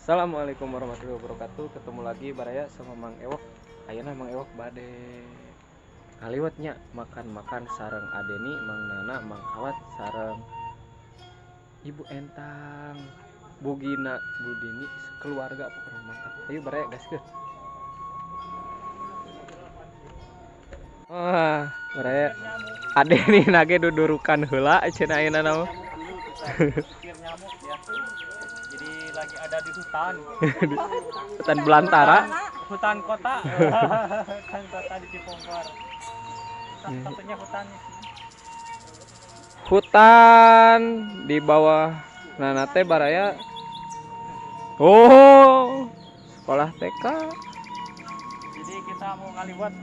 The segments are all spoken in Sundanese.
Assalamualaikum warahmatullahi wabarakatuh. Ketemu lagi baraya sama Mang Ewok. Ayeuna Mang Ewok bade ngaliwet nya, makan-makan sareng Adeni, Mang Nana, Mang Kawat, sareng Ibu Entang, Bu Gina, Bu Dini, keluarga pokoknya mantap. Ayo baraya gaskeun. Wah, baraya Adeni nage dudurukan heula cenah ayeuna mah. Pikir nyamuk ya. Jadi lagi ada di hutan, Hutan belantara. Hutan kota, hutan kota di Cipongkor. Satu-satunya hutan di sini. Hutan di bawah Nana teh baraya. Oh, sekolah TK. Jadi kita mau ngaliwet,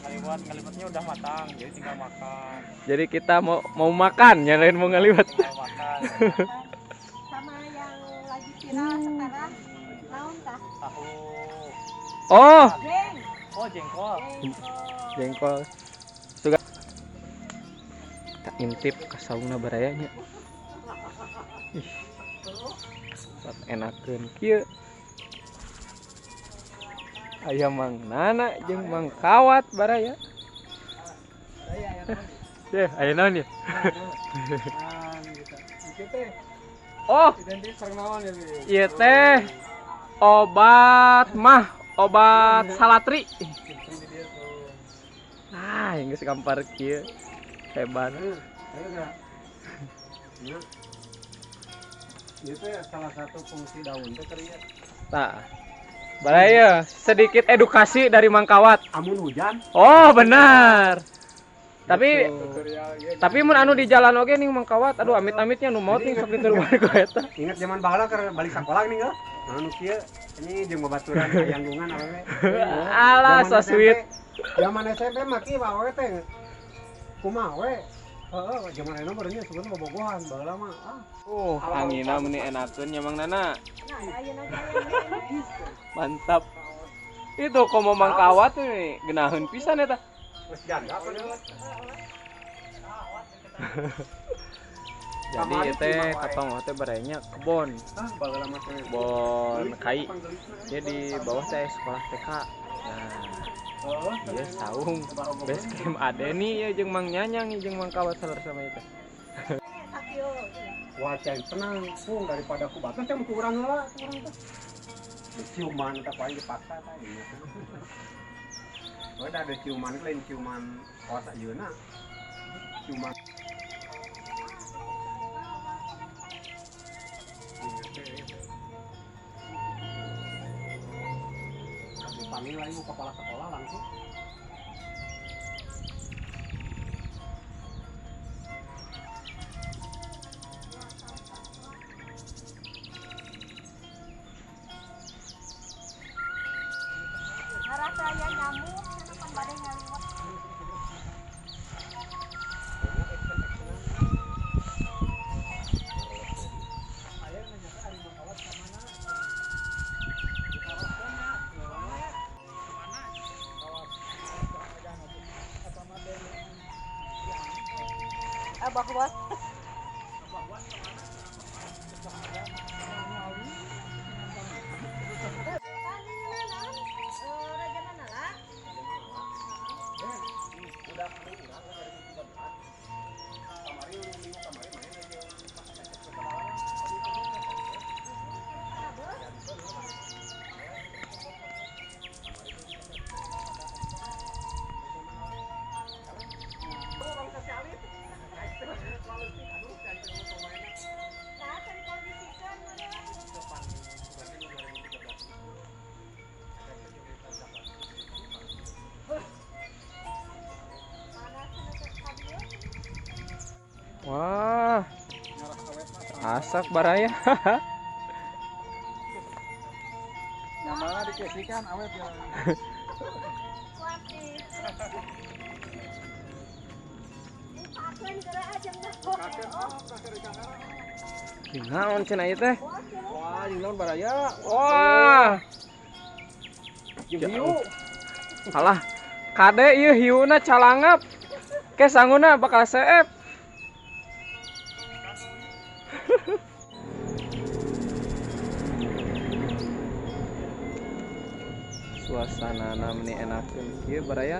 ngaliwet, ngaliwetnya udah matang, jadi tinggal makan. Jadi kita mau mau makan, yang lain mau ngaliwet. Tinggal makan. Sama yang lagi viral sekarang naon tah? Tahu. Oh, Jeng. Oh, jengkol. Jengkol. Jengkol. Suka tak intip ke saungna baraya nya. Ih. Saat enakeun kieu. Aya Mang Nana jeung Mang Kawat baraya. Ya, aya naon ya? Oh, ieu teh obat mah, obat salatri. Nah, yang geus gampar kieu. Hebat. Itu ya salah satu fungsi daun teh keur ieu. Nah, baraya sedikit edukasi dari Mang Kawat. Amun hujan. Oh, benar. Tapi mun anu di jalan oge ning Mang Kawat, aduh, amit-amitnya nu maot ning sok dituruban ku eta. Ingat zaman baheula keur balik sakola nih heuh. Nah, nu kieu ini jeung babaturan hayanggungan awewe. Alah, so sweet. Zaman SMP mah kieu awewe teh kumaha we. Heeh, zaman ayeuna mah nya sebenarnya bobogohan, baheula mah ah. Oh, anginna meuni enakeun nya, Mang Nana. Nah, ayeuna ge aya. Mantap. Itu komo Mang Kawat nih geunaheun pisan eta. Geus janda apa nya? Jadi ieu teh katong teh barayanya kebon, Ah, baheula mah teh. Kebon kai. Dia di bawah teh sekolah TK. Nah, ieu saung base camp Adeni ya jeung Mang Nyanyang jeung Mang Kawat salar sama itu. Sakieu. Wah, can tenang, pung daripada ku batur can ku urang heula, ku urang teh. Ciuman teh paling dipaksa teh ieu. Udah ada ciuman lain ciuman kawas ayeuna. Ciuman. Dipanggil lagi ku kepala sekolah langsung. Ngarasa aya nyamuk cenah pan bade ngaliwet. Abah bos. Tadi naon? Eh, Raja Manala. Nah, cari kondisikan mana? Panas cenah teh ka dieu. Wah, asak baraya. Nyamana dikesikan awet ya. Kuat Bukakeun geura jeung oh. Naon cenah ieu teh? Wah, jeung naon baraya? Wah, Jeung hiu. Alah, kade ieu hiuna calangap. Ke sanguna bakal seep. Suasana meni enakeun kieu baraya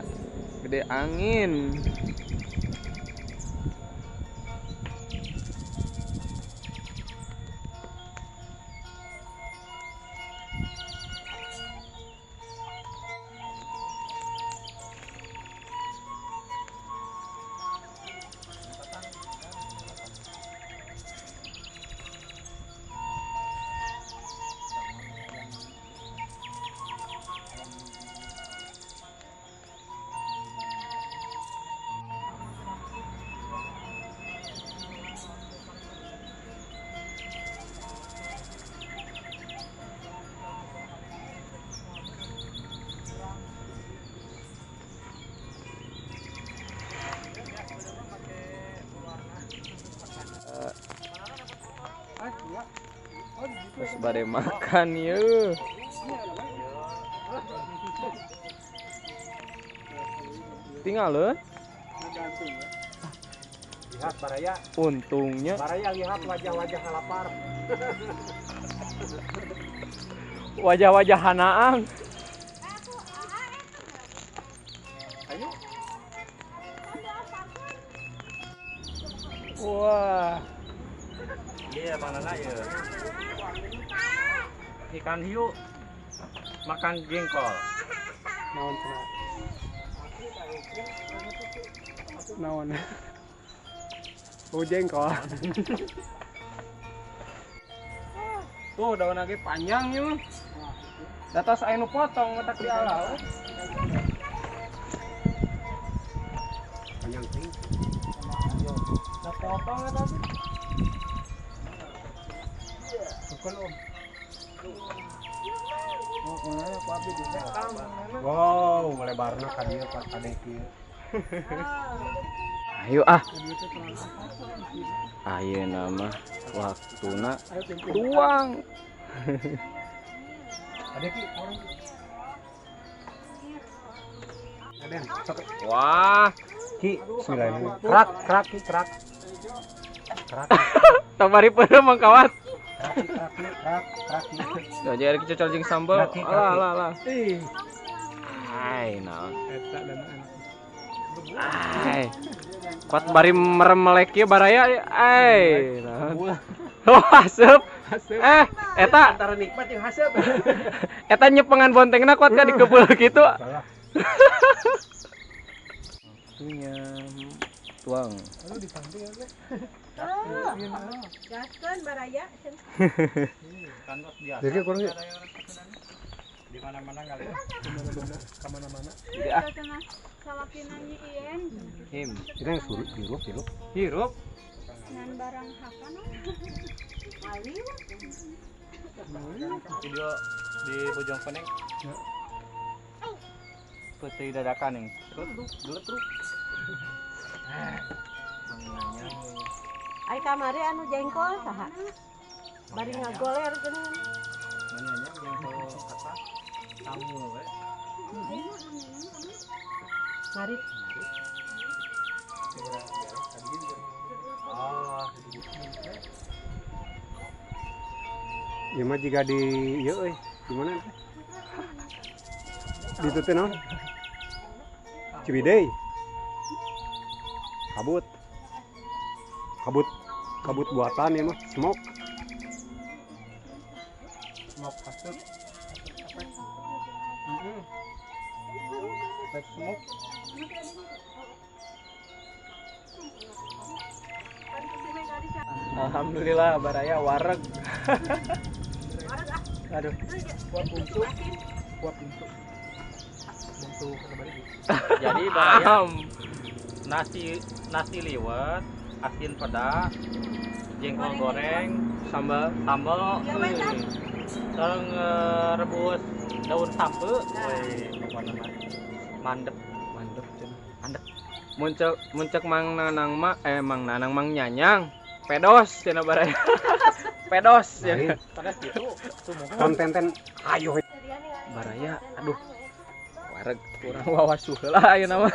gede angin. Terus bade makan yeuh. Tinggal leuh. Lihat baraya. Untungnya. Baraya lihat wajah-wajah lapar. Wajah-wajah hanaang. Ayo. Wah. Iya, Bang Nana ya. Ikan hiu makan jengkol. Naon cenah? Naon? Oh, jengkol. Tuh daun lagi panjang yeuh. Datos aya nu potong matak di ala. Panjang ting. Da potong eta teh. Bukan om. Wow, lebarna ka dieu Pak Ade kieu. Ayo ah. Ayeuna mah waktuna tuang. Ade ki orang. Aden, sok. Wah, Ki, bismillahirrahmanirrahim. Krak, krak, ki, krak. Krak. Tabari peureum Mang Kawat. Krak, krak, krak, krak. Tuh, jadi cocol jeung sambal. Kraki, Alah, kraki. alah, alah. Ih, Ai, naon. eta dan anak. Ai. Kuat bari merem melek ieu baraya ai. Naon. Oh, haseup. Eh, eta Antara nikmat jeung haseup. eta nyepengan bontengna kuat ka dikepeul kitu. Salah. Waktunya tuang. Aduh dipanggil ya. Gaskeun baraya. Kan tos biasa. Jadi kurang ya? Di mana-mana kali. Kemana-mana. Jadi ah, Salakina nyieun him. Kita yang suruh hirup, hirup. Hirup. ngan barang hakan. Video di Bojong Koneng. Putih dadakan yang geletruk. Ai kamari anu jengkol saha? Bari ngagoler geuning. Mananya jengkol apa? Tamu we. Ngarit. Oh, Ya mah jika di ieu euy, di mana teh? Di itu teh naon? Ciwidey. Kabut. Kabut kabut buatan ya mah, smoke. smoke haseup. Efek smoke. Alhamdulillah baraya wareg. Aduh. Buat pintu. Buat pintu. Pintu kembali. Jadi baraya Am. nasi nasi liwet, asin peda, jengkol goreng, Sambal sambal, Ya, Pak. sareng rebus daun sampe, woi, pokoknya mah mandep. mandep cenah. Mandep. Muncul muncul Mang Nanang ma eh Mang Nanang Mang Nyanyang. Pedos cenah baraya. Pedos ya. Lain. Pedas gitu, Konten ten ayo. Baraya aduh. Wareg urang wawasuh heula ayeuna mah.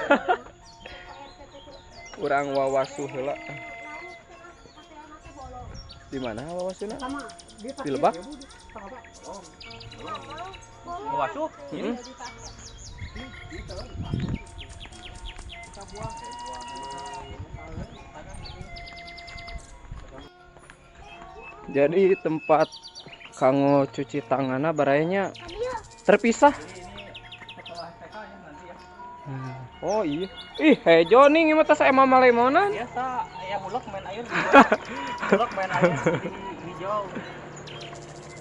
Urang wawasuh heula. Di mana wawasuna? Di Lebak? Mau masuk? Jadi tempat kanggo cuci tanganna barayanya terpisah. Oh iya. Ih, hejo nih mah tas emang malemonan. Biasa ya hulek main air. Hulek main air di hijau.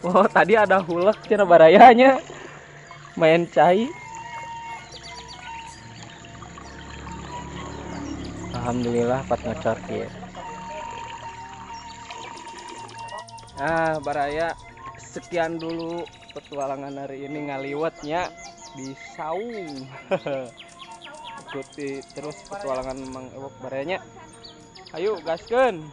Oh, tadi ada hulek cenah barayanya. Main cai. Alhamdulillah pat ngocor kieu. Ah, baraya sekian dulu petualangan hari ini ngaliwetnya di saung. Ikuti terus petualangan Mang Ewok barayanya. Ayo gaskeun.